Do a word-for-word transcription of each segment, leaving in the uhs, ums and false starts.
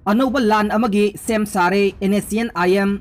ꯑꯅꯧꯕ ꯂꯥꯟ ꯑꯃꯒꯤ ꯁꯦꯝ ꯁꯥꯔꯦ N S C N I M.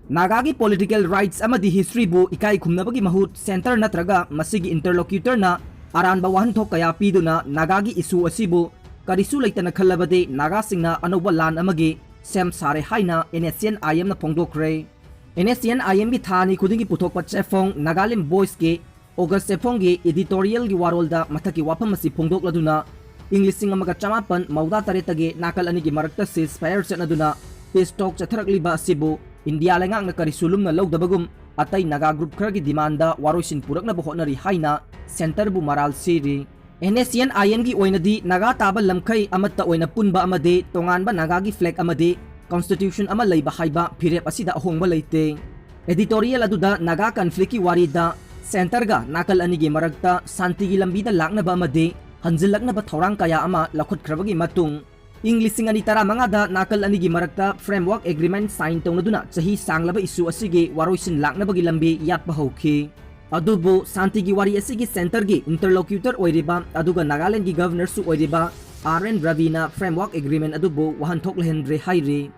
ꯅꯥꯒꯥꯒꯤ political rights ꯑꯃꯗꯤ historyꯕꯨ ꯏꯀꯥꯏ ꯈꯨꯝꯅꯕꯒꯤ ꯃꯍꯨꯠ centre ꯅꯠꯇ꯭ꯔꯒ ꯃꯁꯤꯒꯤ interlocutorꯅ ꯑꯔꯥꯟꯕ ꯋꯥꯍꯟꯊꯣꯛ ꯀꯌꯥ ꯄꯤꯗꯨꯅ ꯅꯥꯒꯥꯒꯤ issue ꯑꯁꯤꯕꯨ ꯀꯔꯤꯁꯨ ꯂꯩꯇꯅ ꯈꯜꯂꯕꯗꯤ ꯅꯥꯒꯥꯁꯤꯡꯅ ꯑꯅꯧꯕ ꯂꯥꯟ ꯑꯃꯒꯤ ꯁꯦꯝ ꯁꯥꯔꯦ ꯍꯥꯏꯅ and S C N I ꯑꯦꯝꯅ ꯐꯣꯡꯗꯣꯛꯈ꯭ꯔꯦ꯫ And S C N ꯑꯥꯏ ꯑꯦꯝꯒꯤ ꯊꯥ ꯑꯅꯤ ꯈꯨꯗꯤꯡꯒꯤ ꯄꯨꯊꯣꯛꯄ ꯆꯦꯐꯣꯡ Nagalim Voiceꯀꯤ August ꯆꯦꯐꯣꯡꯒꯤ editorialꯒꯤ ꯋꯥꯔꯣꯜꯗ ꯃꯊꯛꯀꯤ ꯋꯥꯐꯝ ꯑꯁꯤ ꯐꯣꯡꯗꯣꯛꯂꯗꯨꯅ, ꯏꯪ ꯂꯤꯁꯤꯡ ꯑꯃꯒ ꯆꯃꯥꯄꯟ ꯃꯧꯗ꯭ꯔꯥ ꯇꯔꯦꯠꯇꯒꯤ ꯅꯥꯀꯜ ꯑꯅꯤꯒꯤ ꯃꯔꯛꯇ ceasefire ꯆꯠꯅꯗꯨꯅ peace talk ꯆꯠꯊꯔꯛꯂꯤꯕ ꯑꯁꯤꯕꯨ ꯏꯟꯗꯤꯌꯥ ꯂꯩꯉꯥꯛꯅ ꯀꯔꯤꯁꯨ ꯂꯨꯝꯅ ꯂꯧꯗꯕꯒꯨꯝ, ꯑꯇꯩ ꯅꯥꯒꯥ group ꯈꯔꯒꯤ demandꯗ ꯋꯥꯔꯣꯏꯁꯤꯟ ꯄꯨꯔꯛꯅꯕ ꯍꯣꯠꯅꯔꯤ ꯍꯥꯏꯅ centreꯕꯨ ꯃꯔꯥꯜ ꯁꯤꯔꯤ꯫ ꯑꯦꯟ ꯑꯦꯁ ꯁꯤ ꯑꯦꯟ ꯑꯥꯏ ꯑꯦꯝꯒꯤ ꯑꯣꯏꯅꯗꯤ ꯅꯥꯒꯥ ꯇꯥꯕ ꯂꯝꯈꯩ ꯑꯃꯠꯇ ꯑꯣꯏꯅ ꯄꯨꯟꯕ ꯑꯃꯗꯤ ꯇꯣꯉꯥꯟꯕ ꯅꯥꯒꯥꯒꯤ flag ꯑꯃꯗꯤ constitution ꯑꯃ ꯂꯩꯕ ꯍꯥꯏꯕ ꯐꯤꯔꯦꯞ ꯑꯁꯤꯗ ꯑꯍꯣꯡꯕ ꯂꯩꯇꯦ꯫ Editorial ꯑꯗꯨꯗ ꯅꯥꯒꯥ conflictꯀꯤ ꯋꯥꯔꯤꯗ centreꯒ ꯅꯥꯀꯜ ꯑꯅꯤꯒꯤ ꯃꯔꯛꯇ ꯁꯥꯟꯇꯤꯒꯤ ꯂꯝꯕꯤꯗ ꯂꯥꯛꯅꯕ ꯑꯃꯗꯤ ꯍꯟꯖꯤꯜꯂꯛꯅꯕ ꯊꯧꯔꯥꯡ ꯀꯌꯥ ꯑꯃ ꯂꯧꯈꯠꯈ꯭ꯔꯕꯒꯤ ꯃꯇꯨꯡ, ꯏꯪ ꯂꯤꯁꯤꯡ ꯑꯅꯤ ꯇꯔꯥꯃꯉꯥꯗ ꯅꯥꯀꯜ ꯑꯅꯤꯒꯤ ꯃꯔꯛꯇ framework agreement sign ꯇꯧꯅꯗꯨꯅ ꯆꯍꯤ ꯁꯥꯡꯂꯕ issue ꯑꯁꯤꯒꯤ ꯋꯥꯔꯣꯏꯁꯤꯟ ꯂꯥꯛꯅꯕꯒꯤ ꯂꯝꯕꯤ ꯌꯥꯠꯄ ꯍꯧꯈꯤ꯫ ꯑꯗꯨꯕꯨ ꯁꯥꯟꯇꯤꯒꯤ ꯋꯥꯔꯤ ꯑꯁꯤꯒꯤ centreꯒꯤ interlocutor ꯑꯣꯏꯔꯤꯕ ꯑꯗꯨꯒ ꯅꯥꯒꯥꯂꯦꯟꯗꯒꯤ governorꯁꯨ ꯑꯣꯏꯔꯤꯕ ꯑꯥꯔ ꯑꯦꯟ ꯔꯕꯤꯅ framework agreement ꯑꯗꯨꯕꯨ ꯋꯥꯍꯟꯊꯣꯛ ꯂꯩꯍꯟꯗ꯭ꯔꯦ ꯍꯥꯏꯔꯤ꯫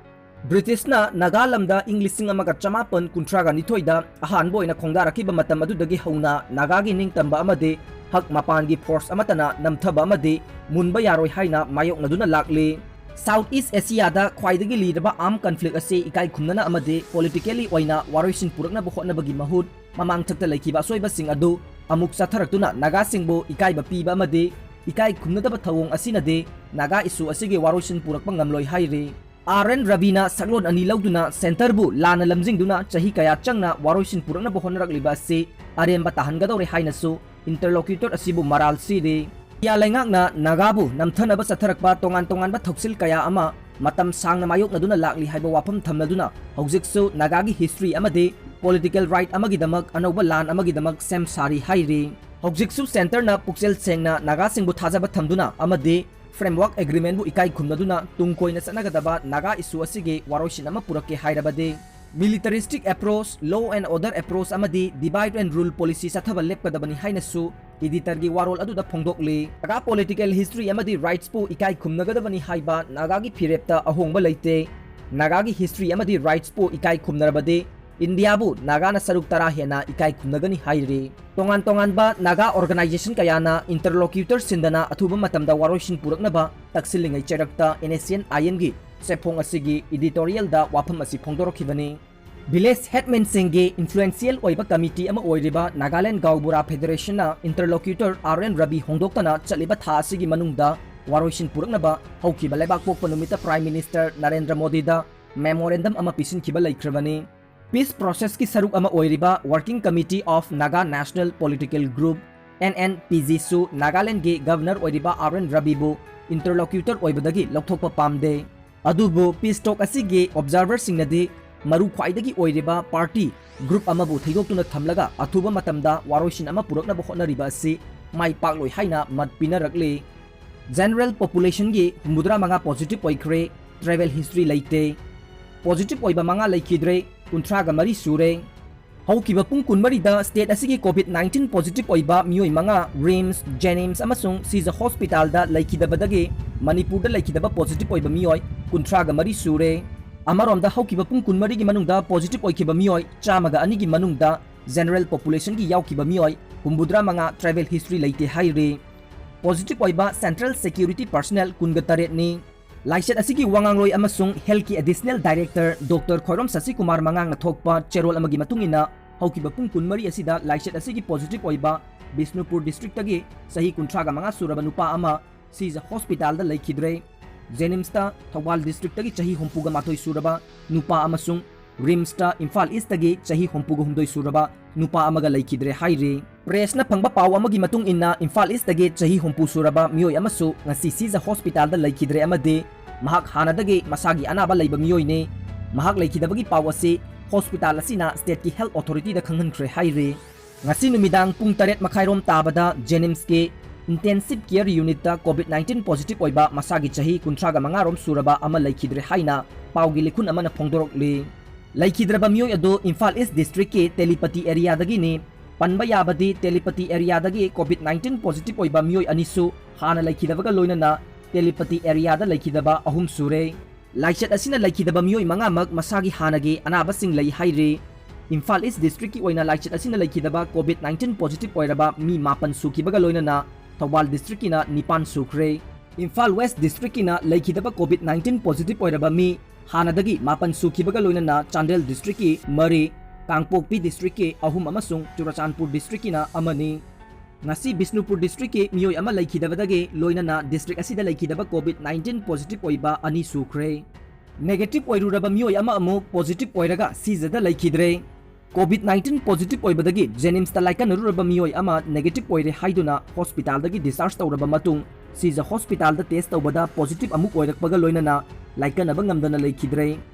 ꯕ꯭ꯔꯤꯇꯤꯁꯅ ꯅꯥꯒꯥ ꯂꯝꯗ ꯏꯪ ꯂꯤꯁꯤꯡ ꯑꯃꯒ ꯆꯃꯥꯄꯟ ꯀꯨꯟꯊ꯭ꯔꯥꯒ ꯅꯤꯊꯣꯏꯗ ꯑꯍꯥꯟꯕ ꯑꯣꯏꯅ ꯈꯣꯡꯗꯥꯔꯛꯈꯤꯕ ꯃꯇꯝ ꯑꯗꯨꯗꯒꯤ ꯍꯧꯅ ꯅꯥꯒꯥꯒꯤ ꯅꯤꯡꯇꯝꯕ ꯑꯃꯗꯤ ꯍꯛ ꯃꯄꯥꯟꯒꯤ force ꯑꯃꯠꯇꯅ ꯅꯝꯊꯕ ꯑꯃꯗꯤ ꯃꯨꯟꯕ ꯌꯥꯔꯣꯏ ꯍꯥꯏꯅ ꯃꯥꯌꯣꯛꯅꯗꯨꯅ ꯂꯥꯛꯂꯤ꯫ South East Asiaꯗ ꯈ꯭ꯋꯥꯏꯗꯒꯤ ꯂꯤꯔꯕ armed conflict ꯑꯁꯤ ꯏꯀꯥꯏ ꯈꯨꯝꯅꯅ ꯑꯃꯗꯤ politically ꯑꯣꯏꯅ ꯋꯥꯔꯣꯏꯁꯤꯟ ꯄꯨꯔꯛꯅꯕ ꯍꯣꯠꯅꯕꯒꯤ ꯃꯍꯨꯠ, ꯃꯃꯥꯡꯊꯛꯇ ꯂꯩꯈꯤꯕ ꯑꯁꯣꯏꯕꯁꯤꯡ ꯑꯗꯨ ꯑꯃꯨꯛ ꯆꯠꯊꯔꯛꯇꯨꯅ ꯅꯥꯒꯥꯁꯤꯡꯕꯨ ꯏꯀꯥꯏꯕ ꯄꯤꯕ ꯑꯃꯗꯤ ꯏꯀꯥꯏ ꯈꯨꯝꯅꯗꯕ ꯊꯧꯑꯣꯡ ꯑꯁꯤꯅꯗꯤ ꯅꯥꯒꯥ issue ꯑꯁꯤꯒꯤ ꯋꯥꯔꯣꯏꯁꯤꯟ ꯄꯨꯔꯛꯄ ꯉꯝꯂꯣꯏ ꯍꯥꯏꯔꯤ꯫ ꯑꯥꯔ ꯑꯦꯟ ꯔꯕꯤꯅ ꯁꯛꯂꯣꯟ ꯑꯅꯤ ꯂꯧꯗꯨꯅ centreꯕꯨ ꯂꯥꯟꯅ ꯂꯝꯖꯤꯡꯗꯨꯅ ꯆꯍꯤ ꯀꯌꯥ ꯆꯪꯅ ꯋꯥꯔꯣꯏꯁꯤꯟ ꯄꯨꯔꯛꯅꯕ ꯍꯣꯠꯅꯔꯛꯂꯤꯕ ꯑꯁꯤ ꯑꯔꯦꯝꯕ ꯇꯥꯍꯟꯒꯗꯧꯔꯦ ꯍꯥꯏꯅꯁꯨ interlocutor ꯑꯁꯤꯕꯨ ꯃꯔꯥꯜ ꯁꯤꯔꯤ꯫ ꯏꯟꯗꯤꯌꯥ ꯂꯩꯉꯥꯛꯅ ꯅꯥꯒꯥꯕꯨ ꯅꯝꯊꯅꯕ ꯆꯠꯊꯔꯛꯄ ꯇꯣꯉꯥꯟ ꯇꯣꯉꯥꯟꯕ ꯊꯧꯁꯤꯜ ꯀꯌꯥ ꯑꯃ ꯃꯇꯝ ꯁꯥꯡꯅ ꯃꯥꯌꯣꯛꯅꯗꯨꯅ ꯂꯥꯛꯂꯤ ꯍꯥꯏꯕ ꯋꯥꯐꯝ ꯊꯝꯂꯗꯨꯅ ꯍꯧꯖꯤꯛꯁꯨ ꯅꯥꯒꯥꯒꯤ history ꯑꯃꯗꯤ political right ꯑꯃꯒꯤꯗꯃꯛ ꯑꯅꯧꯕ ꯂꯥꯟ ꯑꯃꯒꯤꯗꯃꯛ ꯁꯦꯝ ꯁꯥꯔꯤ ꯍꯥꯏꯔꯤ꯫ ꯍꯧꯖꯤꯛꯁꯨ centreꯅ ꯄꯨꯛꯆꯦꯜ ꯁꯦꯡꯅ ꯅꯥꯒꯥꯁꯤꯡꯕꯨ ꯊꯥꯖꯕ ꯊꯝꯗꯨꯅ ꯑꯃꯗꯤ framework agreementꯕꯨ ꯏꯀꯥꯏ ꯈꯨꯝꯅꯗꯨꯅ ꯇꯨꯡ ꯀꯣꯏꯅ ꯆꯠꯅꯒꯗꯕ ꯅꯥꯒꯥ issue ꯑꯁꯤꯒꯤ ꯋꯥꯔꯣꯏꯁꯤꯟ ꯑꯃ ꯄꯨꯔꯛꯀꯦ ꯍꯥꯏꯔꯕꯗꯤ militaristic approach, law and order approach ꯑꯃꯗꯤ divide and rule policy ꯆꯠꯊꯕ ꯂꯦꯞꯀꯗꯕꯅꯤ ꯍꯥꯏꯅꯁꯨ editorꯒꯤ ꯋꯥꯔꯣꯜ ꯑꯗꯨꯗ ꯐꯣꯡꯗꯣꯛꯂꯤ꯫ ꯅꯥꯒꯥ political history ꯑꯃꯗꯤ rightsꯄꯨ ꯏꯀꯥꯏ ꯈꯨꯝꯅꯒꯗꯕꯅꯤ ꯍꯥꯏꯕ ꯅꯥꯒꯥꯒꯤ ꯐꯤꯔꯦꯞꯇ ꯑꯍꯣꯡꯕ ꯂꯩꯇꯦ꯫ ꯅꯥꯒꯥꯒꯤ history ꯑꯃꯗꯤ rightsꯄꯨ ꯏꯀꯥꯏ ꯈꯨꯝꯅꯔꯕꯗꯤ ꯏꯟꯗꯤꯌꯥꯕꯨ ꯅꯥꯒꯥꯅ ꯁꯔꯨꯛ ꯇꯔꯥ ꯍꯦꯟꯅ ꯏꯀꯥꯏ ꯈꯨꯝꯅꯒꯅꯤ ꯍꯥꯏꯔꯤ꯫ ꯇꯣꯉꯥꯟ ꯇꯣꯉꯥꯟꯕ ꯅꯥꯒꯥ organization ꯀꯌꯥꯅ interlocutor ꯁꯤꯟꯗꯅ ꯑꯊꯨꯕ ꯃꯇꯝꯗ ꯋꯥꯔꯣꯏꯁꯤꯟ ꯄꯨꯔꯛꯅꯕ ꯇꯛꯁꯤꯜꯂꯤꯉꯩ ꯆꯩꯔꯛꯇ NSCN IMꯒꯤ ꯆꯦꯐꯣꯡ ꯑꯁꯤꯒꯤ editorialꯗ ꯋꯥꯐꯝ ꯑꯁꯤ ꯐꯣꯡꯗꯣꯔꯛꯈꯤꯕꯅꯤ꯫ Village headmanꯁꯤꯡꯒꯤ influential ꯑꯣꯏꯕ committee ꯑꯃ ꯑꯣꯏꯔꯤꯕ Nagaland Gaonbura Federationꯅ interlocutor R N Ravi ꯍꯣꯡꯗꯣꯛꯇꯅ ꯆꯠꯂꯤꯕ ꯊꯥ ꯑꯁꯤꯒꯤ ꯃꯅꯨꯡꯗ ꯋꯥꯔꯣꯏꯁꯤꯟ ꯄꯨꯔꯛꯅꯕ ꯍꯧꯈꯤꯕ ꯂꯩꯕꯥꯛꯄꯣꯛꯄ ꯅꯨꯃꯤꯠꯇ Prime Minister ꯅꯔꯦꯟꯗ꯭ꯔ ꯃꯣꯗꯤꯗ memorandum ꯑꯃ ꯄꯤꯁꯤꯟꯈꯤꯕ ꯂꯩꯈ꯭ꯔꯕꯅꯤ꯫ Peace processꯀꯤ ꯁꯔꯨꯛ ꯑꯃ ꯑꯣꯏꯔꯤꯕ Working Committee of Naga National Political Group, NNPGꯁꯨ ꯅꯥꯒꯥꯂꯦꯟꯗꯒꯤ Governor ꯑꯣꯏꯔꯤꯕ R N Raviꯕꯨ interlocutor ꯑꯣꯏꯕꯗꯒꯤ ꯂꯧꯊꯣꯛꯄ ꯄꯥꯝꯗꯦ꯫ ꯑꯗꯨꯕꯨ peace talk ꯑꯁꯤꯒꯤ observerꯁꯤꯡꯅꯗꯤ ꯃꯔꯨ ꯈ꯭ꯋꯥꯏꯗꯒꯤ ꯑꯣꯏꯔꯤꯕ party group ꯑꯃꯕꯨ ꯊꯩꯗꯣꯛꯇꯨꯅ ꯊꯝꯂꯒ ꯑꯊꯨꯕ ꯃꯇꯝꯗ ꯋꯥꯔꯣꯏꯁꯤꯟ ꯑꯃ ꯄꯨꯔꯛꯅꯕ ꯍꯣꯠꯅꯔꯤꯕ ꯑꯁꯤ ꯃꯥꯏ ꯄꯥꯛꯂꯣꯏ ꯍꯥꯏꯅ ꯃꯠ ꯄꯤꯅꯔꯛꯂꯤ꯫ General populationꯒꯤ ꯍꯨꯝꯐꯨꯇꯔꯥ ꯃꯉꯥ positive ꯑꯣꯏꯈ꯭ꯔꯦ, travel history ꯂꯩꯇꯦ꯫ Positive ꯑꯣꯏꯕ ꯃꯉꯥ ꯂꯩꯈꯤꯗ꯭ꯔꯦ, ꯀꯨꯟꯊ꯭ꯔꯥꯒ ꯃꯔꯤ ꯁꯨꯔꯦ꯫ ꯍꯧꯈꯤꯕ ꯄꯨꯡ ꯀꯨꯟꯃꯔꯤꯗ state ꯑꯁꯤꯒꯤ COVID nineteen positive ꯑꯣꯏꯕ ꯃꯤꯑꯣꯏ ꯃꯉꯥ RIMS, JNIMS ꯑꯃꯁꯨꯡ ꯁꯤꯖ hospitalꯗ ꯂꯩꯈꯤꯗꯕꯗꯒꯤ ꯃꯅꯤꯄꯨꯔꯗ ꯂꯩꯈꯤꯗꯕ positive ꯑꯣꯏꯕ ꯃꯤꯑꯣꯏ ꯀꯨꯟꯊ꯭ꯔꯥꯒ ꯃꯔꯤ ꯁꯨꯔꯦ꯫ ꯑꯃꯔꯣꯝꯗ ꯍꯧꯈꯤꯕ ꯄꯨꯡ ꯀꯨꯟꯃꯔꯤꯒꯤ ꯃꯅꯨꯡꯗ positive ꯑꯣꯏꯈꯤꯕ ꯃꯤꯑꯣꯏ ꯆꯥꯝꯃꯒ ꯑꯅꯤꯒꯤ ꯃꯅꯨꯡꯗ general populationꯒꯤ ꯌꯥꯎꯈꯤꯕ ꯃꯤꯑꯣꯏ ꯍꯨꯝꯐꯨꯇꯔꯥ ꯃꯉꯥ travel history ꯂꯩꯇꯦ ꯍꯥꯏꯔꯤ꯫ Positive ꯑꯣꯏꯕ central security personnel ꯀꯨꯟꯒ ꯇꯔꯦꯠꯅꯤ꯫ ꯂꯥꯏꯆꯠ ꯑꯁꯤꯒꯤ ꯋꯥꯉꯥꯡꯂꯣꯏ ꯑꯃꯁꯨꯡ healthꯀꯤ additional director Doctor ꯈ꯭ꯋꯥꯏꯔꯣꯝ ꯁꯁꯤꯀꯨꯃꯥꯔ ꯃꯉꯥꯡꯅ ꯊꯣꯛꯄ ꯆꯦꯔꯣꯜ ꯑꯃꯒꯤ ꯃꯇꯨꯡ ꯏꯟꯅ, ꯍꯧꯈꯤꯕ ꯄꯨꯡ ꯀꯨꯟꯃꯔꯤ ꯑꯁꯤꯗ ꯂꯥꯏꯆꯠ ꯑꯁꯤꯒꯤ positive ꯑꯣꯏꯕ ꯕꯤꯁꯅꯨꯄꯨꯔ districtꯇꯒꯤ ꯆꯍꯤ ꯀꯨꯟꯊ꯭ꯔꯥꯒ ꯃꯉꯥ ꯁꯨꯔꯕ ꯅꯨꯄꯥ ꯑꯃ ꯁꯤꯖ hospitalꯗ ꯂꯩꯈꯤꯗ꯭ꯔꯦ꯫ JNIMSꯇ ꯊꯧꯕꯥꯜ districtꯇꯒꯤ ꯆꯍꯤ ꯍꯨꯝꯐꯨꯒ ꯃꯥꯊꯣꯏ ꯁꯨꯔꯕ ꯅꯨꯄꯥ ꯑꯃꯁꯨꯡ RIMSꯇ ꯏꯝꯐꯥꯜ Eastꯇꯒꯤ ꯆꯍꯤ ꯍꯨꯝꯐꯨꯒ ꯍꯨꯝꯗꯣꯏ ꯁꯨꯔꯕ ꯅꯨꯄꯥ ꯑꯃꯒ ꯂꯩꯈꯤꯗ꯭ꯔꯦ ꯍꯥꯏꯔꯤ꯫ Pressꯅ ꯐꯪꯕ ꯄꯥꯎ ꯑꯃꯒꯤ ꯃꯇꯨꯡ ꯏꯟꯅ, ꯏꯝꯐꯥꯜ Eastꯇꯒꯤ ꯆꯍꯤ ꯍꯨꯝꯐꯨ ꯁꯨꯔꯕ ꯃꯤꯑꯣꯏ ꯑꯃꯁꯨ ꯉꯁꯤ ꯁꯤꯖ hospitalꯗ ꯂꯩꯈꯤꯗ꯭ꯔꯦ ꯑꯃꯗꯤ ꯃꯍꯥꯛ ꯍꯥꯟꯅꯗꯒꯤ ꯃꯁꯥꯒꯤ ꯑꯅꯥꯕ ꯂꯩꯕ ꯃꯤꯑꯣꯏꯅꯤ꯫ ꯃꯍꯥꯛ ꯂꯩꯈꯤꯗꯕꯒꯤ ꯄꯥꯎ ꯑꯁꯤ hospital ꯑꯁꯤꯅ stateꯀꯤ health authorityꯗ ꯈꯪꯍꯟꯈ꯭ꯔꯦ ꯍꯥꯏꯔꯤ꯫ ꯉꯁꯤ ꯅꯨꯃꯤꯗꯥꯡ ꯄꯨꯡ ꯇꯔꯦꯠ ꯃꯈꯥꯏꯔꯣꯝ ꯇꯥꯕꯗ JNIMSꯀꯤ intensive care unitꯇ COVID nineteen positive ꯑꯣꯏꯕ ꯃꯁꯥꯒꯤ ꯆꯍꯤ ꯀꯨꯟꯊ꯭ꯔꯥꯒ ꯃꯉꯥꯔꯣꯝ ꯁꯨꯔꯕ ꯑꯃ ꯂꯩꯈꯤꯗ꯭ꯔꯦ ꯍꯥꯏꯅ ꯄꯥꯎꯒꯤ ꯂꯤꯈꯨꯟ ꯑꯃꯅ ꯐꯣꯡꯗꯣꯔꯛꯂꯤ꯫ ꯂꯩꯈꯤꯗ꯭ꯔꯕ ꯃꯤꯑꯣꯏ ꯑꯗꯨ ꯏꯝꯐꯥꯜ East districtꯀꯤ ꯇꯦꯂꯤꯄꯇꯤ areaꯗꯒꯤꯅꯤ꯫ ꯄꯟꯕ ꯌꯥꯕꯗꯤ ꯇꯦꯂꯤꯄꯇꯤ ꯑꯦꯔꯤꯌꯥꯗꯒꯤ ꯀꯣꯚꯤꯗ ꯅꯥꯏꯟꯇꯤꯟ ꯄꯣꯖꯤꯇꯤꯚ ꯑꯣꯏꯕ ꯃꯤꯑꯣꯏ ꯑꯅꯤꯁꯨ ꯍꯥꯟꯅ ꯂꯩꯈꯤꯗꯕꯒ ꯂꯣꯏꯅꯅ ꯇꯦꯂꯤꯄꯇꯤ ꯑꯦꯔꯤꯌꯥꯗ ꯂꯩꯈꯤꯗꯕ ꯑꯍꯨꯝ ꯁꯨꯔꯦ꯫ ꯂꯥꯏꯆꯠ ꯑꯁꯤꯅ ꯂꯩꯈꯤꯗꯕ ꯃꯤꯑꯣꯏ ꯃꯉꯥꯃꯛ ꯃꯁꯥꯒꯤ ꯍꯥꯟꯅꯒꯤ ꯑꯅꯥꯕꯁꯤꯡ ꯂꯩ ꯍꯥꯏꯔꯤ꯫ ꯏꯝꯐꯥꯜ ꯏꯁ ꯗꯤꯁꯇ꯭ꯔꯤꯛꯀꯤ ꯑꯣꯏꯅ ꯂꯥꯏꯆꯠ ꯑꯁꯤꯅ ꯂꯩꯈꯤꯗꯕ ꯀꯣꯚꯤꯗ ꯅꯥꯏꯟꯇꯤꯟ ꯄꯣꯖꯤꯇꯤꯚ ꯑꯣꯏꯔꯕ ꯃꯤ ꯃꯥꯄꯟ ꯁꯨꯈꯤꯕꯒ ꯂꯣꯏꯅꯅ ꯊꯧꯕꯥꯜ ꯗꯤꯁꯇ꯭ꯔꯤꯛꯀꯤꯅ ꯅꯤꯄꯥꯟ ꯁꯨꯈ꯭ꯔꯦ꯫ ꯏꯝꯐꯥꯜ ꯋꯦꯁ ꯗꯤꯁꯇ꯭ꯔꯤꯛꯀꯤꯅ ꯂꯩꯈꯤꯗꯕ ꯀꯣꯚꯤꯗ ꯅꯥꯏꯟꯇꯤꯟ ꯄꯣꯖꯤꯇꯤꯚ ꯑꯣꯏꯔꯕ ꯃꯤ ꯍꯥꯟꯅꯗꯒꯤ ꯃꯥꯄꯟ ꯁꯨꯈꯤꯕꯒ ꯂꯣꯏꯅꯅ ꯆꯥꯟꯗꯦꯜ ꯗꯤꯁꯇ꯭ꯔꯤꯛꯀꯤ ꯃꯔꯤ, ꯀꯥꯡꯄꯣꯛꯄꯤ ꯗꯤꯁꯇ꯭ꯔꯤꯛꯀꯤ ꯑꯍꯨꯝ ꯑꯃꯁꯨꯡ ꯆꯨꯔꯆꯥꯟꯄꯨꯔ ꯗꯤꯁꯇ꯭ꯔꯤꯛꯀꯤꯅ ꯑꯃꯅꯤ꯫ ꯉꯁꯤ ꯕꯤꯁꯅꯨꯄꯨꯔ ꯗꯤꯁꯇ꯭ꯔꯤꯛꯀꯤ ꯃꯤꯑꯣꯏ ꯑꯃ ꯂꯩꯈꯤꯗꯕꯗꯒꯤ ꯂꯣꯏꯅꯅ ꯗꯤꯁꯇ꯭ꯔꯤꯛ ꯑꯁꯤꯗ ꯂꯩꯈꯤꯗꯕ ꯀꯣꯚꯤꯗ ꯅꯥꯏꯟꯇꯤꯟ ꯄꯣꯖꯤꯇꯤꯚ ꯑꯣꯏꯕ ꯑꯅꯤ ꯁꯨꯈ꯭ꯔꯦ꯫ ꯅꯦꯒꯦꯇꯤꯚ ꯑꯣꯏꯔꯨꯔꯕ ꯃꯤꯑꯣꯏ ꯑꯃ ꯑꯃꯨꯛ ꯄꯣꯖꯤꯇꯤꯚ ꯑꯣꯏꯔꯒ ꯁꯤꯖꯗ ꯂꯩꯈꯤꯗ꯭ꯔꯦ꯫ ꯀꯣꯚꯤꯗ ꯅꯥꯏꯟꯇꯤꯟ ꯄꯣꯖꯤꯇꯤꯚ ꯑꯣꯏꯕꯗꯒꯤ ꯖꯦꯅꯤꯝꯁꯇ ꯂꯥꯏꯀꯠꯅꯔꯨꯔꯕ ꯃꯤꯑꯣꯏ ꯑꯃ ꯅꯦꯒꯦꯇꯤꯚ ꯑꯣꯏꯔꯦ ꯍꯥꯏꯗꯨꯅ ꯍꯣꯁꯄꯤꯇꯥꯜꯗꯒꯤ ꯗꯤꯁꯆꯥꯔꯖ ꯇꯧꯔꯕ ꯃꯇꯨꯡ ꯁꯤꯖ ꯍꯣꯁꯄꯤꯇꯥꯜꯗ ꯇꯦꯁ ꯇꯧꯕꯗ ꯄꯣꯖꯤꯇꯤꯚ ꯑꯃꯨꯛ ꯑꯣꯏꯔꯛꯄꯒ ꯂꯣꯏꯅꯅ ꯂꯥꯏꯀꯠꯅꯕ ꯉꯝꯗꯅ ꯂꯩꯈꯤꯗ꯭ꯔꯦ꯫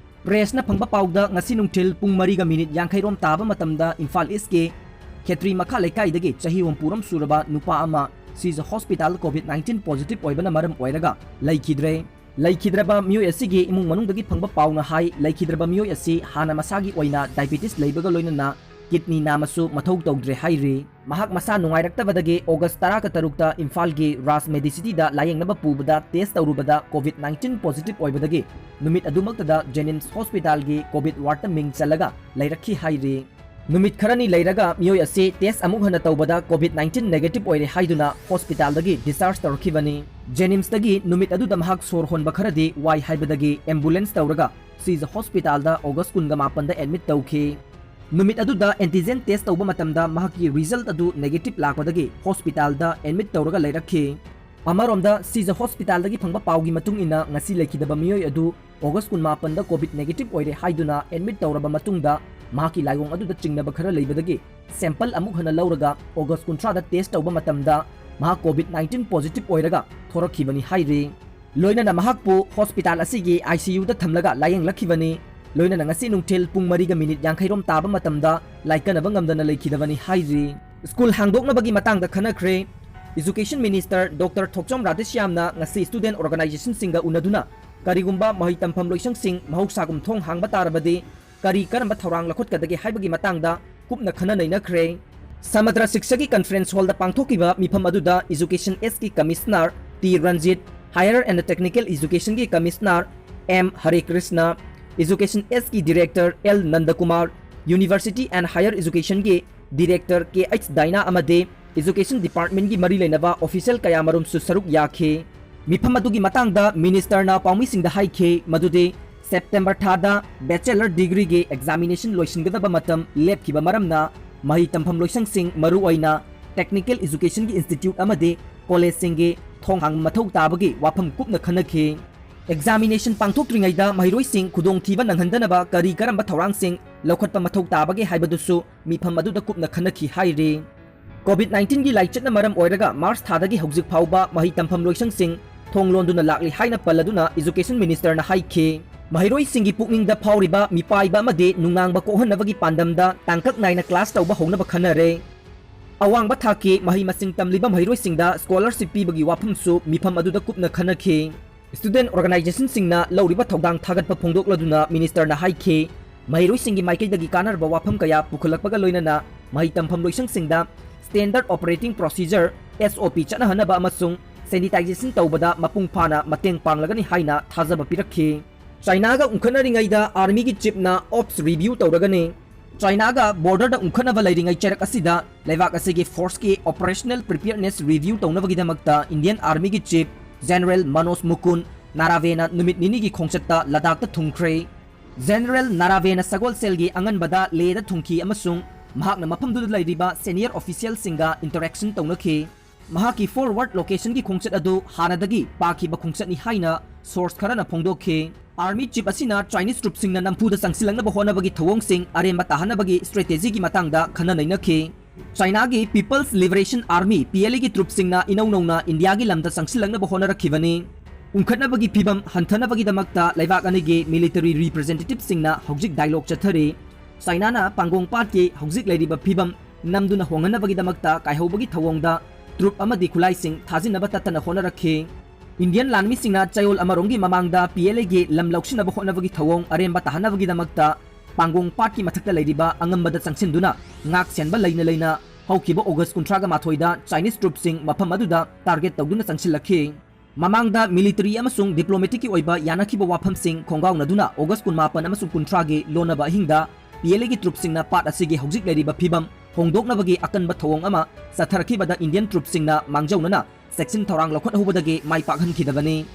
ꯄ꯭ꯔꯦꯁꯅ ꯐꯪꯕ ꯄꯥꯎꯗ ꯉꯁꯤ ꯅꯨꯡꯊꯤꯜ ꯄꯨꯡ ꯃꯔꯤꯒ ꯃꯤꯅꯤꯠ ꯌꯥꯡꯈꯩꯔꯣꯝ ꯇꯥꯕ ꯃꯇꯝꯗ ꯏꯝꯐꯥꯜ ꯏꯁꯀꯤ ꯈꯦꯇ꯭ꯔꯤ ꯃꯈꯥ ꯂꯩꯀꯥꯏꯗꯒꯤ ꯆꯍꯤ ꯍꯨꯝꯐꯨꯔꯣꯝ ꯁꯨꯔꯕ ꯅꯨꯄꯥ ꯑꯃ ꯁꯤꯖ ꯍꯣꯁꯄꯤꯇꯥꯜ ꯀꯣꯚꯤꯗ ꯅꯥꯏꯟꯇꯤꯟ ꯄꯣꯖꯤꯇꯤꯚ ꯑꯣꯏꯕꯅ ꯃꯔꯝ ꯑꯣꯏꯔꯒ ꯂꯩꯈꯤꯗ꯭ꯔꯦ꯫ ꯂꯩꯈꯤꯗ꯭ꯔꯕ ꯃꯤꯑꯣꯏ ꯑꯁꯤꯒꯤ ꯏꯃꯨꯡ ꯃꯅꯨꯡꯗꯒꯤ ꯐꯪꯕ ꯄꯥꯎꯅ ꯍꯥꯏ, ꯂꯩꯈꯤꯗ꯭ꯔꯕ ꯃꯤꯑꯣꯏ ꯑꯁꯤ ꯍꯥꯟꯅ ꯃꯁꯥꯒꯤ ꯑꯣꯏꯅ ꯗꯥꯏꯕꯦꯇꯤꯁ ꯂꯩꯕꯒ ꯂꯣꯏꯅꯅ ꯀꯤꯗꯅꯤ ꯅꯥꯃꯁꯨ ꯃꯊꯧ ꯇꯧꯗ꯭ꯔꯦ ꯍꯥꯏꯔꯤ꯫ ꯃꯍꯥꯛ ꯃꯁꯥ ꯅꯨꯡꯉꯥꯏꯔꯛꯇꯕꯗꯒꯤ ꯑꯣꯒꯁ ꯇꯔꯥꯒ ꯇꯔꯨꯛꯇ ꯏꯝꯐꯥꯜꯒꯤ ꯔꯥꯖ ꯃꯦꯗꯤꯁꯤꯇꯤꯗ ꯂꯥꯌꯦꯡꯅꯕ ꯄꯨꯕꯗ ꯇꯦꯁ ꯇꯧꯔꯨꯕꯗ ꯀꯣꯚꯤꯗ ꯅꯥꯏꯟꯇꯤꯟ ꯄꯣꯖꯤꯇꯤꯚ ꯑꯣꯏꯕꯗꯒꯤ ꯅꯨꯃꯤꯠ ꯑꯗꯨꯃꯛꯇꯗ ꯖꯦꯅꯤꯝꯁ ꯍꯣꯁꯄꯤꯇꯥꯜꯒꯤ ꯀꯣꯚꯤꯗ ꯋꯥꯔꯗꯇ ꯃꯤꯡ ꯆꯜꯂꯒ ꯂꯩꯔꯛꯈꯤ ꯍꯥꯏꯔꯤ꯫ ꯅꯨꯃꯤꯠ ꯈꯔꯅꯤ ꯂꯩꯔꯒ ꯃꯤꯑꯣꯏ ꯑꯁꯤ ꯇꯦꯁ ꯑꯃꯨꯛ ꯍꯟꯅ ꯇꯧꯕꯗ ꯀꯣꯚꯤꯗ ꯅꯥꯏꯟꯇꯤꯟ ꯅꯦꯒꯦꯇꯤꯚ ꯑꯣꯏꯔꯦ ꯍꯥꯏꯗꯨꯅ ꯍꯣꯁꯄꯤꯇꯥꯜꯗꯒꯤ ꯗꯤꯁꯆꯥꯔꯖ ꯇꯧꯔꯛꯈꯤꯕꯅꯤ꯫ ꯖꯦꯅꯤꯝꯁꯇꯒꯤ ꯅꯨꯃꯤꯠ ꯑꯗꯨꯗ ꯃꯍꯥꯛ ꯁꯣꯔ ꯍꯣꯟꯕ ꯈꯔꯗꯤ ꯋꯥꯏ ꯍꯥꯏꯕꯗꯒꯤ ꯑꯦꯝꯕꯨꯂꯦꯟꯁ ꯇꯧꯔꯒ ꯁꯤꯖ ꯍꯣꯁꯄꯤꯇꯥꯜꯗ ꯑꯣꯒꯁ ꯀꯨꯟꯒ ꯃꯥꯄꯟꯗ ꯑꯦꯗꯃꯤꯠ ꯇꯧꯈꯤ꯫ ꯅꯨꯃꯤꯠ ꯑꯗꯨꯗ ꯑꯦꯟꯇꯤꯖꯦꯟ ꯇꯦꯁ ꯇꯧꯕ ꯃꯇꯝꯗ ꯃꯍꯥꯛꯀꯤ ꯔꯤꯖꯜꯠ ꯑꯗꯨ ꯅꯦꯒꯦꯇꯤꯚ ꯂꯥꯛꯄꯗꯒꯤ ꯍꯣꯁꯄꯤꯇꯥꯜꯗ ꯑꯦꯗꯃꯤꯠ ꯇꯧꯔꯒ ꯂꯩꯔꯛꯈꯤ꯫ ꯑꯃꯔꯣꯝꯗ, ꯁꯤꯖ ꯍꯣꯁꯄꯤꯇꯥꯜꯗꯒꯤ ꯐꯪꯕ ꯄꯥꯎꯒꯤ ꯃꯇꯨꯡ ꯏꯟꯅ, ꯉꯁꯤ ꯂꯩꯈꯤꯗꯕ ꯃꯤꯑꯣꯏ ꯑꯗꯨ ꯑꯣꯒꯁ ꯀꯨꯟꯃꯥꯄꯟꯗ ꯀꯣꯚꯤꯗ ꯅꯦꯒꯦꯇꯤꯚ ꯑꯣꯏꯔꯦ ꯍꯥꯏꯗꯨꯅ ꯑꯦꯗꯃꯤꯠ ꯇꯧꯔꯕ ꯃꯇꯨꯡꯗ, ꯃꯍꯥꯛꯀꯤ ꯂꯥꯏꯑꯣꯡ ꯑꯗꯨꯗ ꯆꯤꯡꯅꯕ ꯈꯔ ꯂꯩꯕꯗꯒꯤ ꯁꯦꯝꯄꯜ ꯑꯃꯨꯛ ꯍꯟꯅ ꯂꯧꯔꯒ ꯑꯣꯒꯁ ꯀꯨꯟꯊ꯭ꯔꯥꯗ ꯇꯦꯁ ꯇꯧꯕ ꯃꯇꯝꯗ ꯃꯍꯥꯛ ꯀꯣꯚꯤꯗ ꯅꯥꯏꯟꯇꯤꯟ ꯄꯣꯖꯤꯇꯤꯚ ꯑꯣꯏꯔꯒ ꯊꯣꯔꯛꯈꯤꯕꯅꯤ ꯍꯥꯏꯔꯤ꯫ ꯂꯣꯏꯅꯅ ꯃꯍꯥꯛꯄꯨ ꯍꯣꯁꯄꯤꯇꯥꯜ ꯑꯁꯤꯒꯤ ꯑꯥꯏ ꯁꯤ ꯌꯨꯗ ꯊꯝꯂꯒ ꯂꯥꯌꯦꯡꯂꯛꯈꯤꯕꯅꯤ꯫ ꯂꯣꯏꯅꯅ ꯉꯁꯤ ꯅꯨꯡꯊꯤꯜ ꯄꯨꯡ ꯃꯔꯤꯒ ꯃꯤꯅꯤꯠ ꯌꯥꯡꯈꯩꯔꯣꯝ ꯇꯥꯕ ꯃꯇꯝꯗ ꯂꯥꯏꯀꯠꯅꯕ ꯉꯝꯗꯅ ꯂꯩꯈꯤꯗꯕꯅꯤ ꯍꯥꯏꯔꯤ꯫ ꯁ꯭ꯀꯨꯜ ꯍꯥꯡꯗꯣꯛꯅꯕꯒꯤ ꯃꯇꯥꯡꯗ ꯈꯟꯅꯈ꯭ꯔꯦ꯫ ꯏꯖꯨꯀꯦꯁꯟ ꯃꯤꯅꯤꯁꯇꯔ ꯗꯣꯛꯇꯔ ꯊꯣꯛꯆꯣꯝ ꯔꯥꯙꯦꯁ꯭ꯌꯥꯝꯅ ꯉꯁꯤ ꯁ꯭ꯇꯨꯗꯦꯟꯠ ꯑꯣꯔꯒꯅꯥꯏꯖꯦꯁꯟꯁꯤꯡꯒ ꯎꯅꯗꯨꯅ ꯀꯔꯤꯒꯨꯝꯕ ꯃꯍꯩ ꯇꯝꯐꯝ ꯂꯣꯏꯁꯪꯁꯤꯡ ꯃꯍꯧꯁꯥꯒꯨꯝ ꯊꯣꯡ ꯍꯥꯡꯕ ꯇꯥꯔꯕꯗꯤ ꯀꯔꯤ ꯀꯔꯝꯕ ꯊꯧꯔꯥꯡ ꯂꯧꯈꯠꯀꯗꯒꯦ ꯍꯥꯏꯕꯒꯤ ꯃꯇꯥꯡꯗ ꯀꯨꯞꯅ ꯈꯟꯅ ꯅꯩꯅꯈ꯭ꯔꯦ꯫ ꯁꯃꯗ꯭ꯔ ꯁꯤꯛꯁꯥꯒꯤ conference hallꯗ ꯄꯥꯡꯊꯣꯛꯈꯤꯕ ꯃꯤꯐꯝ ꯑꯗꯨꯗ Education Sꯀꯤ Commissioner T Ranjit, Higher and Technical Educationꯒꯤ Commissioner M Hare Krishna, Education Sꯀꯤ Director L Nandakumar, University and Higher Educationꯒꯤ Director ꯀꯦ ꯑꯩꯆ ꯗꯥꯏꯅꯥ ꯑꯃꯗꯤ Education Departmentꯒꯤ ꯃꯔꯤ ꯂꯩꯅꯕ official ꯀꯌꯥꯃꯔꯨꯝꯁꯨ ꯁꯔꯨꯛ ꯌꯥꯈꯤ꯫ ꯃꯤꯐꯝ ꯑꯗꯨꯒꯤ ꯃꯇꯥꯡꯗ ministerꯅ ꯄꯥꯎꯃꯤꯁꯤꯡꯗ ꯍꯥꯏꯈꯤ ꯃꯗꯨꯗꯤ September ꯊꯥꯗ bachelor degreeꯒꯤ examination ꯂꯣꯏꯁꯤꯟꯒꯗꯕ ꯃꯇꯝ ꯂꯦꯞꯈꯤꯕ ꯃꯔꯝꯅ ꯃꯍꯩ ꯇꯝꯐꯝ ꯂꯣꯏꯁꯪꯁꯤꯡ, ꯃꯔꯨꯑꯣꯏꯅ technical educationꯒꯤ institute ꯑꯃꯗꯤ collegeꯁꯤꯡꯒꯤ ꯊꯣꯡ ꯍꯥꯡꯕ ꯃꯊꯧ ꯇꯥꯕꯒꯤ ꯋꯥꯐꯝ ꯀꯨꯞꯅ ꯈꯟꯅꯈꯤ꯫ Examination ꯄꯥꯡꯊꯣꯛꯇ꯭ꯔꯤꯉꯩꯗ ꯃꯍꯩꯔꯣꯏꯁꯤꯡ ꯈꯨꯗꯣꯡꯊꯤꯕ ꯅꯪꯍꯟꯗꯅꯕ ꯀꯔꯤ ꯀꯔꯝꯕ ꯊꯧꯔꯥꯡꯁꯤꯡ ꯂꯧꯈꯠꯄ ꯃꯊꯧ ꯇꯥꯕꯒꯦ ꯍꯥꯏꯕꯗꯨꯁꯨ ꯃꯤꯐꯝ ꯑꯗꯨꯗ ꯀꯨꯞꯅ ꯈꯟꯅꯈꯤ ꯍꯥꯏꯔꯤ꯫ COVID nineteenꯒꯤ ꯂꯥꯏꯆꯠꯅ ꯃꯔꯝ ꯑꯣꯏꯔꯒ March ꯊꯥꯗꯒꯤ ꯍꯧꯖꯤꯛ ꯐꯥꯎꯕ ꯃꯍꯩ ꯇꯝꯐꯝ ꯂꯣꯏꯁꯪꯁꯤꯡ ꯊꯣꯡ ꯂꯣꯟꯗꯨꯅ ꯂꯥꯛꯂꯤ ꯍꯥꯏꯅ ꯄꯜꯂꯗꯨꯅ Education ministerꯅ ꯍꯥꯏꯈꯤ, ꯃꯍꯩꯔꯣꯏꯁꯤꯡꯒꯤ ꯄꯨꯛꯅꯤꯡꯗ ꯐꯥꯎꯔꯤꯕ ꯃꯤꯄꯥꯏꯕ ꯑꯃꯗꯤ ꯅꯨꯡꯅꯥꯡꯕ ꯀꯣꯛꯍꯟꯅꯕꯒꯤ ꯄꯥꯟꯗꯝꯗ ꯇꯥꯡꯀꯛ ꯅꯥꯏꯅ class ꯇꯧꯕ ꯍꯧꯅꯕ ꯈꯟꯅꯔꯦ꯫ ꯑꯋꯥꯡꯕ ꯊꯥꯛꯀꯤ ꯃꯍꯩ ꯃꯁꯤꯡ ꯇꯝꯂꯤꯕ ꯃꯍꯩꯔꯣꯏꯁꯤꯡꯗ scholarship ꯄꯤꯕꯒꯤ ꯋꯥꯐꯝꯁꯨ ꯃꯤꯐꯝ ꯑꯗꯨꯗ ꯀꯨꯞꯅ ꯈꯟꯅꯈꯤ꯫ Student organizationꯁꯤꯡꯅ ꯂꯧꯔꯤꯕ ꯊꯧꯗꯥꯡ ꯊꯥꯒꯠꯄ ꯐꯣꯡꯗꯣꯛꯂꯗꯨꯅ ministerꯅ ꯍꯥꯏꯈꯤ, ꯃꯍꯩꯔꯣꯏꯁꯤꯡꯒꯤ ꯃꯥꯏꯀꯩꯗꯒꯤ ꯀꯥꯟꯅꯔꯕ ꯋꯥꯐꯝ ꯀꯌꯥ ꯄꯨꯈꯠꯂꯛꯄꯒ ꯂꯣꯏꯅꯅ ꯃꯍꯩ ꯇꯝꯐꯝ ꯂꯣꯏꯁꯪꯁꯤꯡꯗ standard operating procedure, S O P, ꯆꯠꯅꯍꯟꯅꯕ ꯑꯃꯁꯨꯡ sanitization ꯇꯧꯕꯗ ꯃꯄꯨꯡ ꯐꯥꯅ ꯃꯇꯦꯡ ꯄꯥꯡꯂꯒꯅꯤ ꯍꯥꯏꯅ ꯊꯥꯖꯕ ꯄꯤꯔꯛꯈꯤ꯫ ꯆꯥꯏꯅꯥꯒ ꯎꯪꯈꯠꯅꯔꯤꯉꯩꯗ armyꯒꯤ chiefꯅ ops review ꯇꯧꯔꯒꯅꯤ꯫ ꯆꯥꯏꯅꯥꯒ borderꯗ ꯎꯪꯈꯠꯅꯕ ꯂꯩꯔꯤꯉꯩ ꯆꯩꯔꯛ ꯑꯁꯤꯗ ꯂꯩꯕꯥꯛ ꯑꯁꯤꯒꯤ forceꯀꯤ operational preparedness review ꯇꯧꯅꯕꯒꯤꯗꯃꯛꯇ Indian armyꯒꯤ chief General Manoj Mukund Naravena ꯅꯨꯃꯤꯠ ꯅꯤꯅꯤꯒꯤ ꯈꯣꯡꯆꯠꯇ ꯂꯗꯥꯈꯇ ꯊꯨꯡꯈ꯭ꯔꯦ꯫ General Naravena ꯁꯒꯣꯜꯁꯦꯜꯒꯤ ꯑꯉꯟꯕꯗ ꯂꯦꯗ ꯊꯨꯡꯈꯤ ꯑꯃꯁꯨꯡ ꯃꯍꯥꯛꯅ ꯃꯐꯝꯗꯨꯗ ꯂꯩꯔꯤꯕ senior officialꯁꯤꯡꯒ interaction ꯇꯧꯅꯈꯤ꯫ ꯃꯍꯥꯛꯀꯤ forward locationꯒꯤ ꯈꯣꯡꯆꯠ ꯑꯗꯨ ꯍꯥꯟꯅꯗꯒꯤ ꯄꯥꯈꯤꯕ ꯈꯣꯡꯆꯠꯅꯤ ꯍꯥꯏꯅ source ꯈꯔꯅ ꯐꯣꯡꯗꯣꯛꯈꯤ꯫ Army chief ꯑꯁꯤꯅ Chinese troopꯁꯤꯡꯅ ꯅꯝꯐꯨꯗ ꯆꯪꯁꯤꯜꯂꯛꯅꯕ ꯍꯣꯠꯅꯕꯒꯤ ꯊꯧꯑꯣꯡꯁꯤꯡ ꯑꯔꯦꯝꯕ ꯇꯥꯍꯟꯅꯕꯒꯤ strategyꯒꯤ ꯃꯇꯥꯡꯗ ꯈꯟꯅ ꯅꯩꯅꯈꯤ꯫ ꯆꯥꯏꯅꯥꯒꯤ People's Liberation Army, P L Aꯒꯤ troopꯁꯤꯡꯅ ꯏꯅꯧ ꯅꯧꯅ ꯏꯟꯗꯤꯌꯥꯒꯤ ꯂꯝꯗ ꯆꯪꯁꯤꯜꯂꯛꯅꯕ ꯍꯣꯠꯅꯔꯛꯈꯤꯕꯅꯤ꯫ ꯎꯪꯈꯠꯅꯕꯒꯤ ꯐꯤꯚꯝ ꯍꯟꯊꯅꯕꯒꯤꯗꯃꯛꯇ ꯂꯩꯕꯥꯛ ꯑꯅꯤꯒꯤ military representativeꯁꯤꯡꯅ ꯍꯧꯖꯤꯛ dialogue ꯆꯠꯊꯔꯤ꯫ ꯆꯥꯏꯅꯥꯅ ꯄꯥꯡꯒꯣꯡ ꯄꯥꯠꯀꯤ ꯍꯧꯖꯤꯛ ꯂꯩꯔꯤꯕ ꯐꯤꯚꯝ ꯅꯝꯗꯨꯅ ꯍꯣꯡꯍꯟꯅꯕꯒꯤꯗꯃꯛꯇ ꯀꯥꯏꯍꯧꯕꯒꯤ ꯊꯧꯑꯣꯡꯗ troop ꯑꯃꯗꯤ ꯈꯨꯠꯂꯥꯏꯁꯤꯡ ꯊꯥꯖꯤꯟꯅꯕ ꯇꯠꯇꯅ ꯍꯣꯠꯅꯔꯛꯈꯤ꯫ Indian ꯂꯥꯟꯃꯤꯁꯤꯡꯅ ꯆꯌꯣꯜ ꯑꯃꯔꯣꯝꯒꯤ ꯃꯃꯥꯡꯗ P L Aꯒꯤ ꯂꯝ ꯂꯧꯁꯤꯟꯅꯕ ꯍꯣꯠꯅꯕꯒꯤ ꯊꯧꯑꯣꯡ ꯑꯔꯦꯝꯕ ꯇꯥꯍꯟꯅꯕꯒꯤꯗꯃꯛꯇ ꯄꯥꯡꯒꯣꯡ ꯄꯥꯠꯀꯤ ꯃꯊꯛꯇ ꯂꯩꯔꯤꯕ ꯑꯉꯝꯕꯗ ꯆꯪꯁꯤꯟꯗꯨꯅ ꯉꯥꯛ ꯁꯦꯟꯕ ꯂꯩꯅ ꯂꯩꯅ ꯍꯧꯈꯤꯕ ꯑꯣꯒꯁ ꯀꯨꯟꯊ꯭ꯔꯥꯒ ꯃꯥꯊꯣꯏꯗ Chinese troops ꯁꯤꯡ ꯃꯐꯝ ꯑꯗꯨꯗ target ꯇꯧꯗꯨꯅ ꯆꯪꯁꯤꯜꯂꯛꯈꯤ꯫ ꯃꯃꯥꯡꯗ military ꯑꯃꯁꯨꯡ diplomatic ꯀꯤ ꯑꯣꯏꯕ ꯌꯥꯅꯈꯤꯕ ꯋꯥꯐꯝꯁꯤꯡ ꯈꯣꯡꯒꯥꯎꯅꯗꯨꯅ ꯑꯣꯒꯁ ꯀꯨꯟꯃꯥꯄꯟ ꯑꯃꯁꯨꯡ ꯀꯨꯟꯊ꯭ꯔꯥꯒꯤ ꯂꯣꯟꯅꯕ ꯑꯍꯤꯡꯗ P L A ꯒꯤ troops ꯁꯤꯡꯅ ꯄꯥꯠ ꯑꯁꯤꯒꯤ ꯍꯧꯖꯤꯛ ꯂꯩꯔꯤꯕ ꯐꯤꯕꯝ ꯍꯣꯡꯗꯣꯛꯅꯕꯒꯤ ꯑꯀꯟꯕ ꯊꯧꯑꯣꯡ ꯑꯃ ꯆꯠꯊꯔꯛꯈꯤꯕꯗ Indian troops ꯁꯤꯡꯅ ꯃꯥꯡꯖꯧꯅꯅ ꯆꯦꯛꯁꯤꯟ ꯊꯧꯔꯥꯡ ꯂꯧꯈꯠꯍꯧꯕꯗꯒꯤ ꯃꯥꯏ ꯄꯥꯛꯍꯟꯈꯤꯗꯕꯅꯤ꯫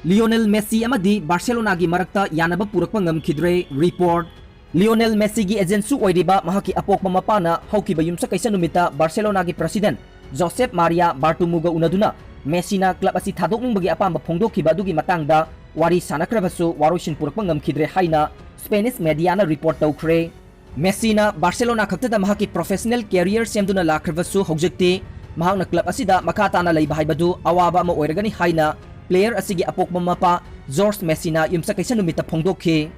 Lionel Messi ꯑꯃꯗꯤ Barcelona ꯒꯤ ꯃꯔꯛꯇ ꯌꯥꯅꯕ ꯄꯨꯔꯛꯄ ꯉꯝꯈꯤꯗ꯭ꯔꯦ꯫ Report꯫ Lionel Messi ꯒꯤ agent ꯁꯨ ꯑꯣꯏꯔꯤꯕ ꯃꯍꯥꯛꯀꯤ ꯑꯄꯣꯛꯄ ꯃꯄꯥꯅ ꯍꯧꯈꯤꯕ ꯌꯨꯝꯁꯀꯩꯁ ꯅꯨꯃꯤꯠꯇ Barcelona ꯒꯤ president Josep Maria Bartomeu ꯒ ꯎꯅꯗꯨꯅ Messi ꯅ club ꯑꯁꯤ ꯊꯥꯗꯣꯛꯅꯤꯡꯕꯒꯤ ꯑꯄꯥꯝꯕ ꯐꯣꯡꯗꯣꯛꯈꯤꯕ ꯑꯗꯨꯒꯤ ꯃꯇꯥꯡꯗ ꯋꯥꯔꯤ ꯁꯥꯅꯈ꯭ꯔꯕꯁꯨ ꯋꯥꯔꯣꯏꯁꯤꯟ ꯄꯨꯔꯛꯄ ꯉꯝꯈꯤꯗ꯭ꯔꯦ ꯍꯥꯏꯅ Spanish media ꯅ report ꯇꯧꯈ꯭ꯔꯦ꯫ Messi ꯅ Barcelona ꯈꯛꯇꯗ ꯃꯍꯥꯛꯀꯤ professional career ꯁꯦꯝꯗꯨꯅ ꯂꯥꯛꯈ꯭ꯔꯕꯁꯨ ꯍꯧꯖꯤꯛꯇꯤ ꯃꯍꯥꯛꯅ club ꯑꯁꯤꯗ ꯃꯈꯥ ꯇꯥꯅ ꯂꯩꯕ ꯍꯥꯏꯕꯗꯨ ꯑꯋꯥꯕ ꯑꯃ ꯑꯣꯏꯔꯒꯅꯤ ꯍꯥꯏꯅ player ꯑꯁꯤꯒꯤ ꯑꯄꯣꯛꯄ ꯃꯄꯥ Jorge Messi ꯅ ꯌꯨꯝꯁꯀꯩꯁ ꯅꯨꯃꯤꯠꯇ ꯐꯣꯡꯗꯣꯛꯈꯤ꯫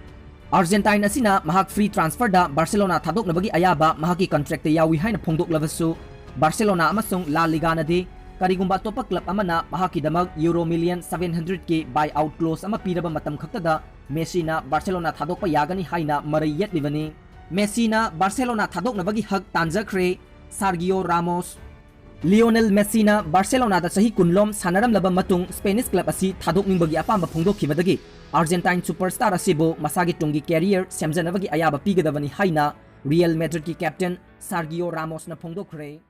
Argentine ꯑꯁꯤꯅ ꯃꯍꯥꯛ free transfer ꯗ Barcelona ꯊꯥꯗꯣꯛꯅꯕꯒꯤ ꯑꯌꯥꯕ ꯃꯍꯥꯛꯀꯤ contract ꯇ ꯌꯥꯎꯏ ꯍꯥꯏꯅ ꯐꯣꯡꯗꯣꯛꯂꯕꯁꯨ, Barcelona ꯑꯃꯁꯨꯡ La Liga ꯅꯗꯤ ꯀꯔꯤꯒꯨꯝꯕ ꯑꯇꯣꯞꯄ club ꯑꯃꯅ ꯃꯍꯥꯛꯀꯤꯗꯃꯛ euro million seven hundred ꯀꯤ buy out clause ꯑꯃ ꯄꯤꯔꯕ ꯃꯇꯝ ꯈꯛꯇꯗ Messi ꯅ Barcelona ꯊꯥꯗꯣꯛꯄ ꯌꯥꯒꯅꯤ ꯍꯥꯏꯅ ꯃꯔꯩ ꯌꯦꯠꯂꯤꯕꯅꯤ꯫ Messi ꯅ Barcelona ꯊꯥꯗꯣꯛꯅꯕꯒꯤ ꯍꯛ ꯇꯥꯟꯖꯈ꯭ꯔꯦ꯫ Sergio Ramos꯫ Lionel Messi ꯅ Barcelona ꯗ ꯆꯍꯤ ꯀꯨꯟ ꯂꯣꯝ ꯁꯥꯟꯅꯔꯝꯂꯕ ꯃꯇꯨꯡ Spanish club ꯑꯁꯤ ꯊꯥꯗꯣꯛꯅꯤꯡꯕꯒꯤ ꯑꯄꯥꯝꯕ ꯐꯣꯡꯗꯣꯛꯈꯤꯕꯗꯒꯤ Argentine superstar ꯑꯁꯤꯕꯨ ꯃꯁꯥꯒꯤ ꯇꯨꯡꯒꯤ career ꯁꯦꯝꯖꯅꯕꯒꯤ ꯑꯌꯥꯕ ꯄꯤꯒꯗꯕꯅꯤ ꯍꯥꯏꯅ Real Madrid ꯀꯤ captain Sergio Ramos ꯅ ꯐꯣꯡꯗꯣꯛꯈ꯭ꯔꯦ꯫